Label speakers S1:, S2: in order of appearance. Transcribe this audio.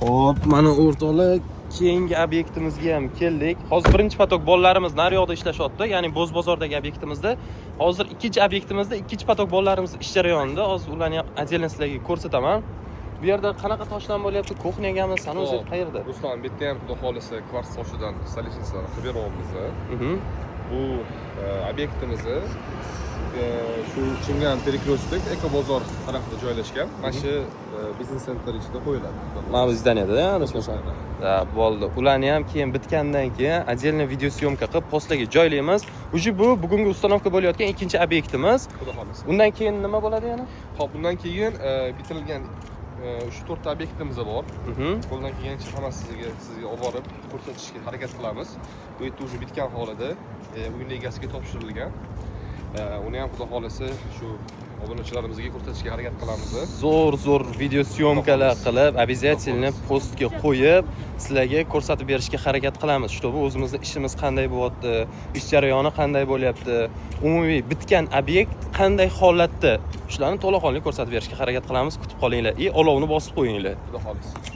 S1: Xo'p, mana, o'rtoqlar, keyingi obyektimizga ham keldik. Hozir birinchi поток bolalarimiz naryoqda ishlashyapti, ya'ni Bo'zbozordagi obyektimizda. Hozir ikkinchi obyektimizda ikkinchi поток bolalarimiz ish jarayonida. Hozir ularni ham отдельно sizlarga ko'rsataman. Bu yerda qanaqa toshdan bo'lyapti? Кухня gami, санузел
S2: Xo'p.
S1: qayerda?
S2: Ruslan, bu yerda ham, xudo xohlasa, kvarts toshidan столешница lar qilib beryapmiz. Bu obyektimizni shu Chimgan перекресток, Eko bozor tarafida joylashgan. Mana shu biznes center ichida qo'yiladi.
S1: Mana bu здание da, adashmasam. Да, bo'ldi. Ularni ham keyin, bitgandan keyin отдельно видеосъёмка qilib, postlarga joylaymiz. Уже bu bugungi установка bo'layotgan ikkinchi obyektimiz.
S2: Xudo xohlasa.
S1: Undan keyin nima bo'ladi yana?
S2: Xo'p, bundan keyin bitirilgan uch to'rtta obyektimiz bor. Qo'ldan kelgancha hammasiga sizga olib borib ko'rsatishga harakat qilamiz. Bu yerda уже bitgan holida, uyni egasiga topshirilgan. Uni ham, xudo xohlasa, shu obunachilarimizga ko'rsatishga harakat qilamiz.
S1: Zo'r zo'r видеосъёмка lar qilib, обязательно postga qo'yib, sizlarga ko'rsatib berishga harakat qilamiz, чтобы o'zimizni ishimiz qanday bo'lyapti, ish jarayoni qanday bo'lyapti, umumiy bitgan obyekt qanday holatda, shularni to'laqonli ko'rsatib berishga harakat qilamiz. Kutib qolinglar и olovni bosib qo'yinglar.
S2: Xudo xohlasa.